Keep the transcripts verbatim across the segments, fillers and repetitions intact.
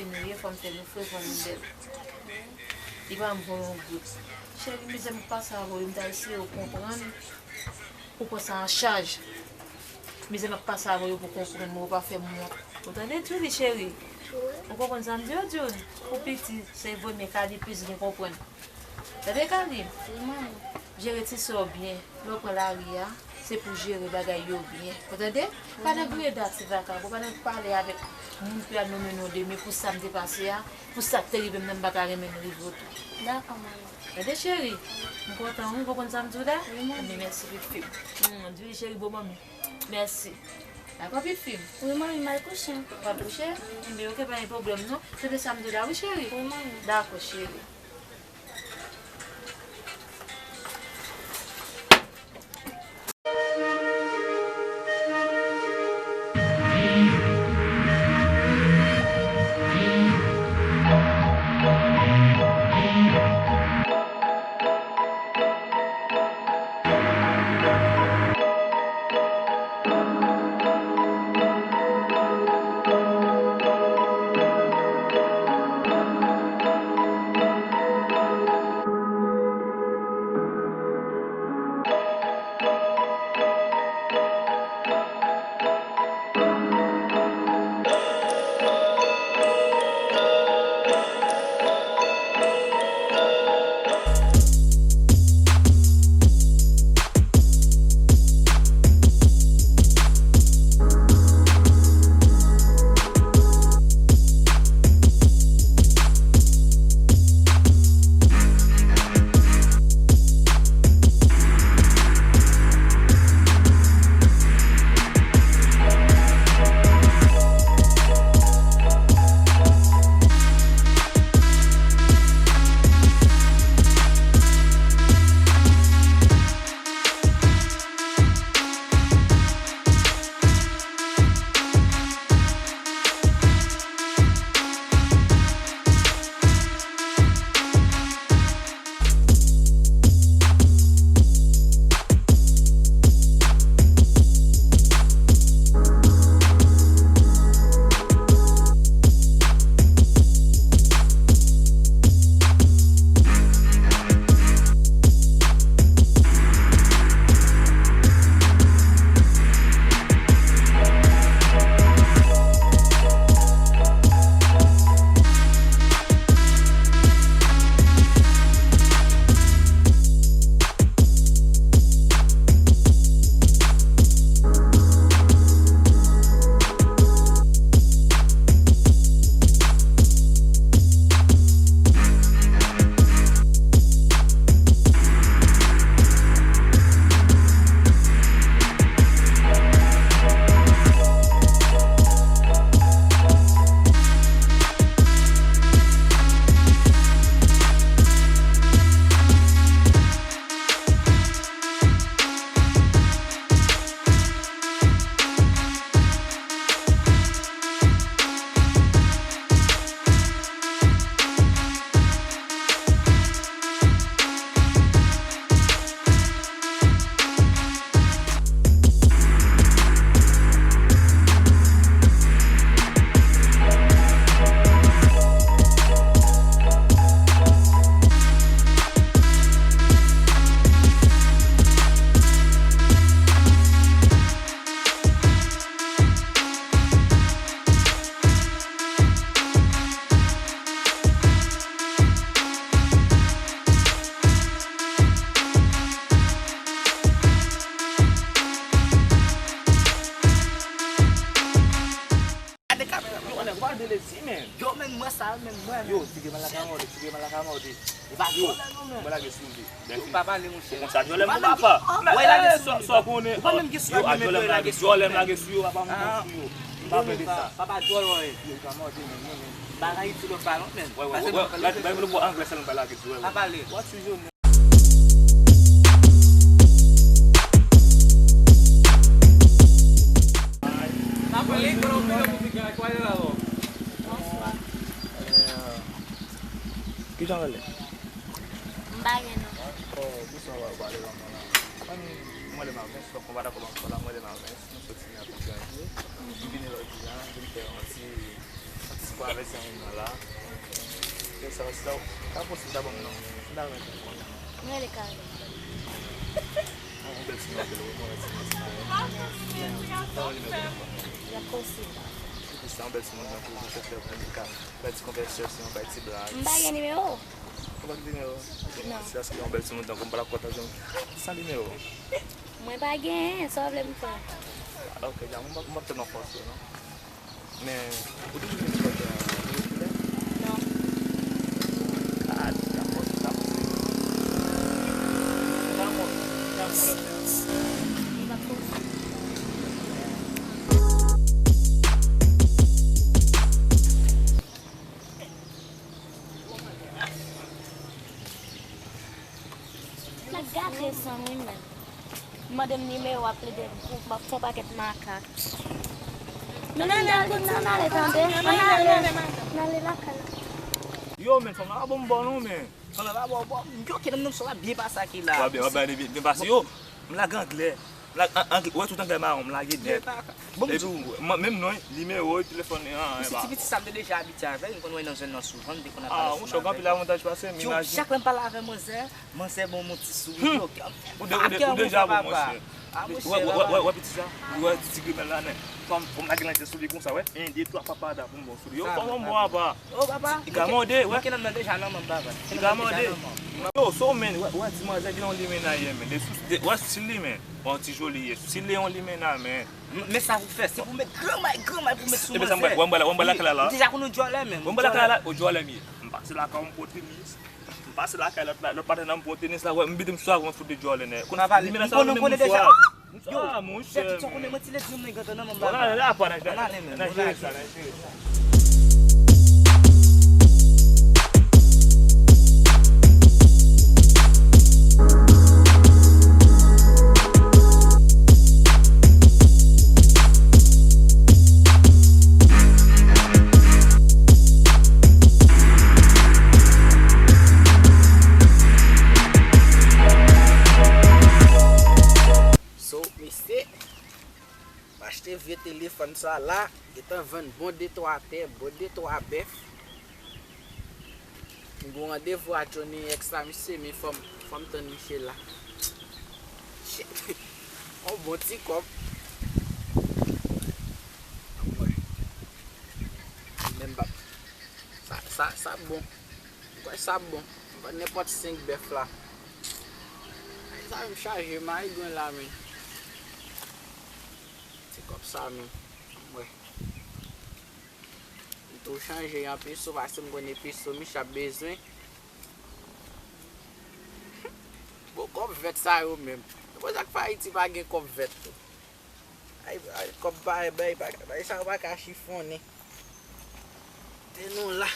nou ye, fò m fè nou fre, fò nou bèl. Li pa m voye yon goud. Cheri, mizè m ap pase avè w, m ta eseye w konprann. Ou pran sa an chaj. Mizè m ap pase avè w pou konprann mwen, ou pa fè m wont. Ou tande, Djouly cheri? Ou konprann sa m di w, Djouly? Ou piti, se vre, men Kali plis byen konprann. Tande, Kali? Wi, manman. Jere ti sè w byen. Lè w pran lari a, se pou jere bagay yo byen. Ou tande? Pa nan griyen dati vakabon, pa nan pale avèk moun ki al nonmen non de men pou sa m te pase a, pou sa k te rive m nan, m pa ka renmen l rive w tou. Dakò, manman. Tande, cheri? M kontan, wi, ou konprann sa m di w la? Wi, manman. Anben, mèsi, pitit fi m. Hmm, Djouly cheri, bon manmi. Mèsi. Dakò, pitit fi m? Wi, manmi, m al kouche. W al kouche? Enben, oke, pa gen pwoblèm, non. Se de sa m di w la, wi, cheri? Wi, manmi. Dakò, cheri. Gade kamera, yo, nèg, ou pa de lezi, men. Yo, men, mwen sa, men, mwen, men. Yo, ti gen mal la ka mòde, ti gen mal la ka mòde. E pa twò, men, non, men. Mwen lage sou li. Yo, pa pale, monchè. Ou konn sa, dyòlè m, papa. Wè, lage sou li. Sa w konnen. Ou pa menm gen sou li, men, lage sou li, men. Dyòlè m lage sou yo, papa, m pran sou yo. M pa pè de sa. Papa, dyòl, wè. Yo, ka mòde, men, men, men. Bagay iti lòt balon, men. Wè, wè, wè, wè. Lage, bay m le mo anglè, sèlman pa lage sou, wè, wè. Pa pale. What you do, man? Bonswa. Kijan w rele? M pa gen non. Oh, kisa w ap pale la, mwen la? Mwen, mwen le Marvens, donk, mwen pa dakò, mwen pa dakò, mwen le Marvens, nou soti nan Pit Granje. M vini lòt jou la, m vin fè yon ti, yon ti Pou avèk zanmi m nan la. Fè sa, sa, sa posib ta ban m non. M ta renmen konn. Mwen rele Karen. Yon bèl ti non bèl, mwen renmen ti non sa. Li ap posib. Epi se yon bèl ti moun nan pou fè fè pou nou ka fè ti konvèsasyon, bay ti blag. M pa gen nimewo. Ou pa gen nimewo? Non. Se paske yon bèl ti moun tankou m pa t ap kontan jwenn san nimewo. Mwen pa gen, sa w vle m fè? Ok, dja, mwen, mwen, mwen tann yon fòs, non. Men, ou toujou vin sòti a, ou refile? Non. Ah, dakò, dakò. Dakò, dakò. Nèg gate sanm wi menm. Mande m nimewo, ap plede m pou m ap fè yon pakèt makak. Men nan ale, nan ale tande. Ann ale. N ale lakay la. Yo, men fanm nan pa bon m bon non, men. Fanm nan pa bon, bon. Yo, ke nan sa va byen pase ak li la. Va byen, va byen, byen pase. Yo, m lage anglè. M lage an-, anglè, ou wè tout anglè mawon, m lage nèt. Epi, mwen, menm non, nimewo, telefòn li an, anba. Ti piti sa m te deja abitye avè l, m konn wè nan zòn nan souvan, m te konn ap pale ansanm avè l. Ah, monchè, ou gen anpil avantaj pase m, imajine. Chak lè m pale avè manzè, manzè ban m yon ti souri, yo, kè m, ou de-, ou de-, ou deja bon, monchè. Ah, monchè, wè, wè, wè, wè piti sa, ou wè ti grimèl la, nèg. Kòm, kòm lage lantè sou li konsa, wè, en, de, twa, papa, da, pou m bon sou li. Yo, kòman m bon apa? Oh, papa. Li ka mòde, wè. Mwen ke nan deja nan manm, papa. Li ka mòde. Yo, so, men, wè, wè, ti manzè gen yon limen nan ye, men. De sou, de, wè, stil li, men. Yon ti joli ye. Stil li yon limen nan, men. M-, men sa pou fè, se pou met gran may, gran may pou met sou manzè. Epi sa, m wè, m wè, m wè lakay la, la. Deja konn ou djòlè, men. M wè lakay la, la. Ou djòlè, m ye. M pase lakay, m pote mis. M pase lakay, lòt la, lòt patnè nan, m pote mis la, wè, m bite m swa, m fout de djòlè, nèg. Kounye a pale. Li konnen, konnen deja. Ah, monchè, pitit, ou konnen mwen ti lèd, mwen gen tan nan manm. Ann ale, ann ale, ann ale, men. Ann al jere sa, ann al jere sa. So, mesye, m achte vye telefòn sa la, gentan vann bon de twa tè, bon de twa bèf. M gen yon randevou a Johnny X la, mesye, men fò m, fò m tann misye la. Shit. On bon ti kòb. Anmwey. Menm pa. Sa, sa, sa bon. Mwen kwè sa bon. Mwen nenpòt senk bèf la. Ay, sa menm chaje, m ay gwen la, men. Ti kòb sa, men. Anmwey. M tou chanje an peso, paske m konnen peso, misye ap bezwen. Bon, kòb vèt sa yo menm. Se pou sa k fè Ayiti pa gen kòb vèt tou. Ay, ay, kòb pa, bay, bay, bay sa yo pa ka chifonnen. Tè nou la.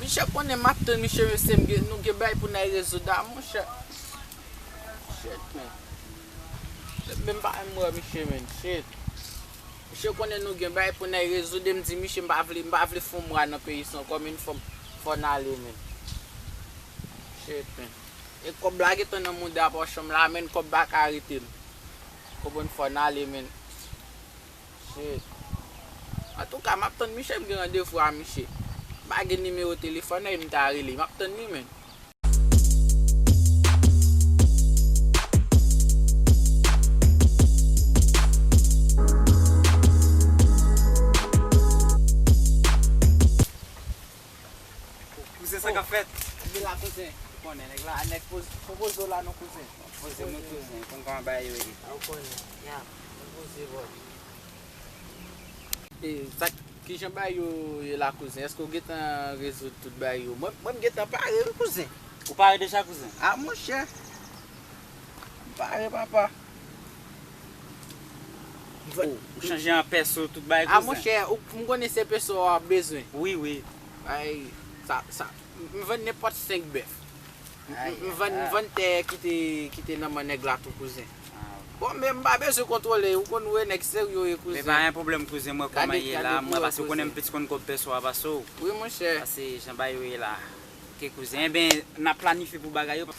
Misye konnen m ap tann misye, mesye, m gen, nou gen bagay pou n al rezoud a, monchè. Shit, man. Menm pa menm wè misye, man. Shit. Misye konnen nou gen bagay pou n al rezoud, e m di misye m pa vle, m pa vle fè yon mwa nan peyi sa ankò, men fò m, fò n ale, man. Shit, man. E kòb la gentan nan mouda pòch m la, men kòb pa ka rete m. Konprann, fò n ale, man. Shit. Antouka, m ap tann misye, m gen randevou a misye. M pa gen nimewo telefòn li, m ta rele. M ap tann li, man. Kouzen, sa k ap fèt? Kouzen la, kouzen. Ou konnen, nèg la, nèg poz-, konpoze w la non, kouzen. Poze mwen, kouzen, konn kòman bagay yo ye. A, ou konnen. Ya, mwen poze, bro. E, sa, kijan bagay yo ye la, kouzen? Èske w gentan rezoud tout bagay yo? Mwen, mwen, m gentan pare, wi, kouzen. Ou pare deja, kouzen? A, monchè. M pare, papa. Oh, ou chanje an peso, tout bagay, kouzen? A, monchè, ou, m konnen se peso w ap bezwen. Wi, wi. Ay, sa, sa, m vann nenpòt senk bèf. M vann, m vann tè ki te, ki te nan men nèg la tou, kouzen. Bon, men m pa bezwen kontwole, ou konn ou e nèg serye, kouzen. Men pa gen pwoblèm, kouzen, mwen kòman ye la, mwen, paske ou konnen m plis konn kòb pèso a pase w. Wi, monchè. Paske jan bagay yo ye la. Ok, kouzen. Enben, n ap planifye pou bagay yo.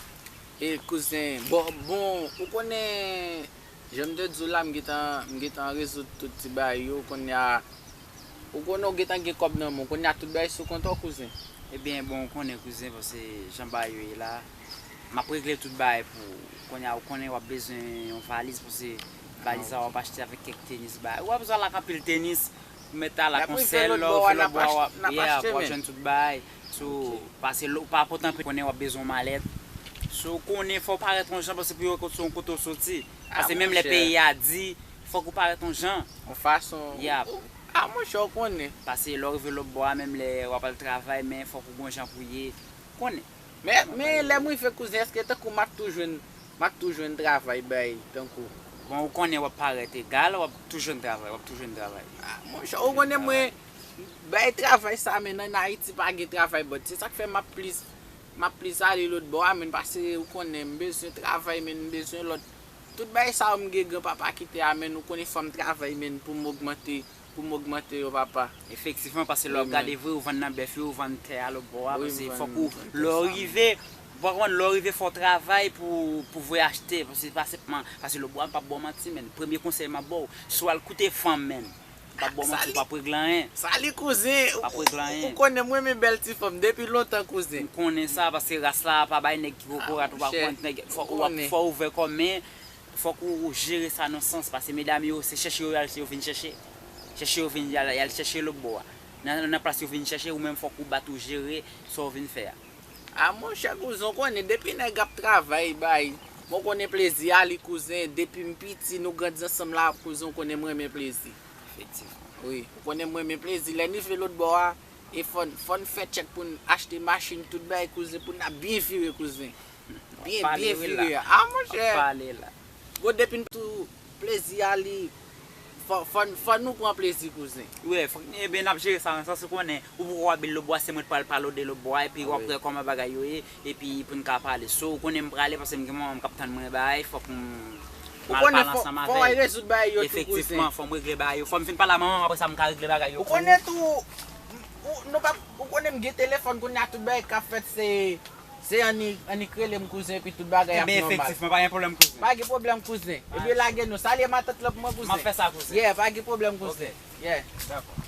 E, kouzen, bon, bon, ou konnen, jan m te di w la, m gentan, m gentan rezoud tout ti bagay yo, kounye a, ou konnen ou gentan gen kòb nan men w, kounye a tout bagay sou kont ou, kouzen. Ebyen, bon, ou konnen, kouzen, paske jan bagay yo ye la, m ap regle tout bagay pou ou. Kounye a, ou konnen w ap bezwen yon valiz, paske valiz la w ap achte avèk kèk tenis bagay. W ap bezwen al ak anpil tenis, ou mèt al ak yon sèl, lè w rive lòtbò a, w ap, yeah, w ap jwenn tout bagay. So, paske lè w pa pote anpil, konnen w ap bezwen yon malèt. So, konnen fò w parèt yon jan, paske pou yo wè se yon kote w soti. Paske menm lè peyi a di, fòk ou parèt yon jan. Yon fason. Yap. Ah, monchè, ou konnen. Paske lè w rive lòtbò a, menm lè w ap al travay, men fòk ou gon jan pou ye. Konnen. Men, men lè m rive, kouzen, èske tankou m ap tou jwenn, m ap tou jwenn travay bay, tankou? Bon, ou konnen w ap parèt egal, w ap tou jwenn travay, w ap tou jwenn travay. Ah, monchè, ou konnen mwen, bay travay sa, men ann Ayiti pa gen travay, but se sa k fè m ap plis, m ap plis ale lòtbò a, men paske ou konnen m bezwen travay, men m bezwen lòt. Tout bagay sa yo m gen granpapa kite a, men ou konnen fò m travay, men pou m ogmante, pou m ogmante yo, papa. Efektivman, paske lè w ap gade vre, ou vann nan bèf yo, ou vann tè a lòtbò a, paske fòk ou, lè w rive, ou pa konprann, lè w rive fò w travay pou, pou vre achte, paske se pa senpman, paske lòtbò a m p ap ba w manti, men premye konsèy m ap ba w, si w al koute fanm, men, m p ap ba w manti, w p ap regle anyen. Sa li, kouzen, ou konnen m renmen bèl ti fanm depi lontan, kouzen. M konnen sa, paske ras la pa bay nèg ki kokorat, ou pa konprann, nèg, fò, fò w ouvè kò, men fòk ou, ou jere sa nan sans, paske medam yo, se chèche yo y al, yo vin chèche. Chèche yo vin, y al, y al chèche lòtbò a. Nan, nan plas yo vin chèche, ou menm fòk ou bat, ou jere sa w vin fè a. Ah, monchè, kouzen, ou konnen, depi nèg ap travay, bay, mwen konnen plezi a li, kouzen, depi m piti, nou grandi ansanm la, kouzen, ou konnen m renmen plezi. Efektivman. Wi, ou konnen m renmen plezi. Lè n rive lòtbò a, e fò n, fò n fè tchèk pou n achte machin, tout bagay, kouzen, pou n ap byen vire, kouzen. Byen, byen vire a. Ah, monchè. Gwo depi n tou plezi a li. Fò, fò, fò nou pran plezi, kouzen. Wi, fòk, ebyen, n ap jere sa nan sans ou konnen, ou poko abil lòtbò a, se mwen k pral palode lòtbò a, epi w ap wè kòman bagay yo ye, epi pou n ka pale. So, ou konnen m prale, paske m gen manman m k ap tann mwen bay, fòk m al pale ansanm avè l. Ou konnen fò, fò w al rezoud bagay yo tou, kouzen. Efektivman, fò m regle bagay yo. Fò m fin pale a manman m, apre sa m ka regle bagay yo pou ou. Ou konnen tou, ou, nou pa, ou konnen m gen telefòn, kounye a tout bagay k ap fèt se Se annik, annik rele m, kouzen, epi tout bagay ap nòmal. Ebyen, efektivman, pa gen pwoblèm, kouzen. Pa gen pwoblèm, kouzen. Ebyen, lage nou. Salye matant lan pou mwen, kouzen. M ap fè sa, kouzen. Yeah, pa gen pwoblèm, kouzen. Ok. Yeah. Dakò.